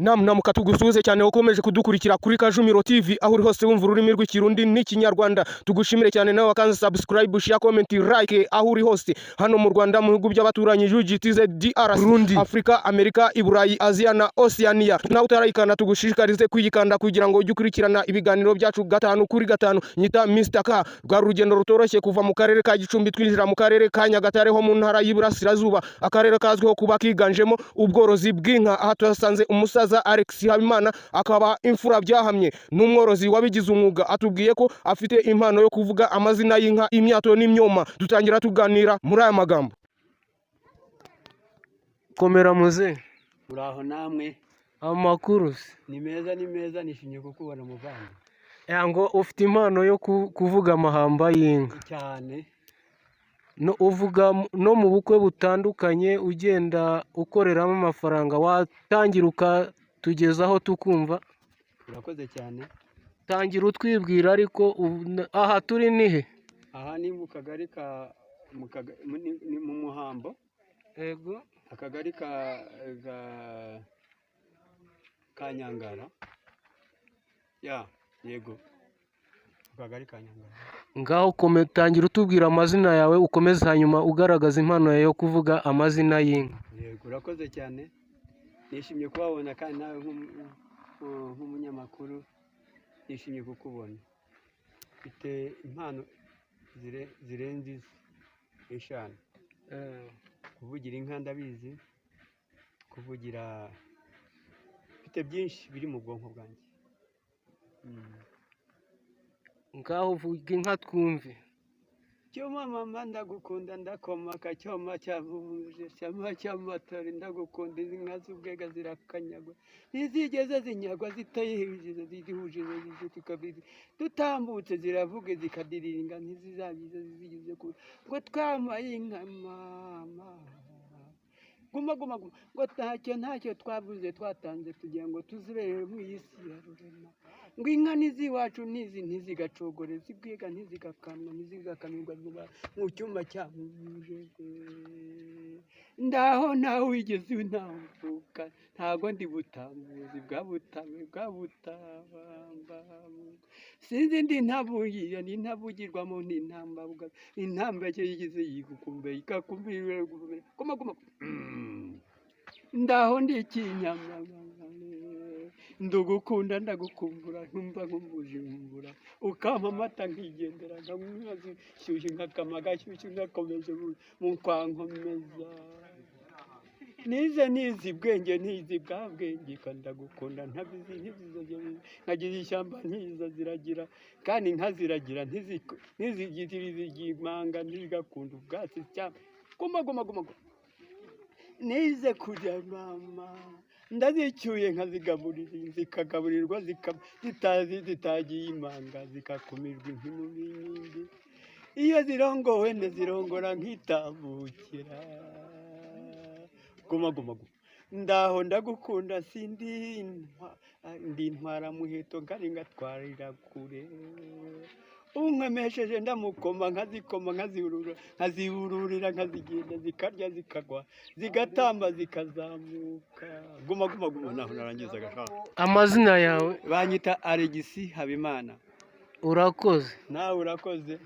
Namunamuka, tugusuhuze cyane ukomeje kudukurikira kuri Kajumiro TV, aho uri hose wumva ururimi rw'Ikirundi n'Ikinyarwanda. Tugushimire cyane nawe wakanze subscribe, share, comment, like, aho uri hose hano mu Rwanda, mu bihugu by'abaturanyi, UGTZ, DR, Burundi, Afrika, Amerika, Iburayi, Aziya na Oceania. Nawe utarayikanda, tugushishikarize kuyikanda kugira ngo ujye ukurikirana ibiganiro byacu gatanu kuri gatanu. Nyita Mr. K. Rwari urugendo rutoroshye kuva mu karere ka Gicumbi twinjira mu karere ka Nyagatare ho mu ntara y'Iburasirazuba, akarere kazwiho kuba kiganjemo ubworozi bw'inka. Aha tuhasanze umusaza Alex Habimana, akaba imfura byahamye n'umworozi wabigize umwuga. Atubwiye ko afite impano yo kuvuga amazina y'inka, imyato n'imyoma. Dutangira tuganira muri aya magambo. Komera muze. Uraho namwe? Amakuru se? Ni meza, ni meza, nishimiye kukubona muvandi. Ngo ufite impano yo kuvuga amahamba y'inka? Cyane. No uvuga no mu bukwe butandukanye, ugenda ukoreramo amafaranga. Watangira ukatugezaho tukumva? Urakoze cyane. Tangira utwibwira ariko aha turi ni he? Aha ni mu kagari ka mu kaga- mu- ni mu Muhambo. Yego. Akagari ka Nyangara, ya yego, akagari ka Nyangara. Ngaho tangira utubwira amazina yawe, ukomeze, hanyuma ugaragaza impano yawe yo kuvuga amazina y'inka. Yego, urakoze cyane, nishimiye kubabona kandi nawe nk'umunyamakuru nishimiye kukubona. Mfite impano zirenze izi 5. Kuvugira inka ndabizi, kuvugira, mfite byinshi biri mu bwonko bwanjye. Ngaho vuga inka twumve. Cyoma mama ndagukunda, ndakoma akacyoma cyavuje cyama cy'amatari, ndagukunda. Izi nka z'ubwega zirakanyagwa, ntizigeze zinyagwa zitayihuje, zihuje dutambutse ziravuga zikadiringa, ntizizabize zigeze kure ngo twamaye inka mama. Guma guma guma ngo ntacyo ntacyo twavuze twatanze tugira ngo tuzibere mu iyi si ya Rurema, ngo inka n'iziwacu n'izi ntizigacogore zibwiga, ntizigakamwa, ntizigakamirwa vuba mu cyumba cyamuje. Ndaho ntawe wigeze untambuka, ntago ndi butambuzi bwa butame bwa butabamba, sinzi ndi ntabugira ni ntabugirwamo n'intambabwa intambake yigize yigukumbe ikakumbira. Guma guma, ndaho ndi ikinyama, ndugukunda, ndagukumbura, nkumva nkumbuje nkumbura, ukampa amata nkigendera, nkanywa zishyushye, nkakama agashyushyu ngakomeje mu kwankomeza. Nize nizi bwenge ntizi bwa bwenge, ndagukunda ntabizi ntizizo nkagira ishyamba ntiza ziragira kandi inka ziragira ntizigimanga, ntizigakunda ubwatsi cyane. Guma guma guma guma, nize kujya mama ndazicyuye nkazigaburira, zikagaburirwa zitazi zitagiye imanga, zikakumirwa inkimu n'inkingi. Iyo zirongowe ndazirongora nkitambukira. Guma guma guma, ndaho ndagukunda, sindi ndi intwara muheto kandi ngatwarira kure. Unkomesheje ndamukoma, nkazikoma, nkazihurura, nkazihururira, nkazigenda, zikarya, zikagwa, zigatamba, zikazamuka. Guma guma guma, naho narangiza agashaka. Amazina yawe? Banyita Alegisi Habimana. Urakoze. Nawe urakoze.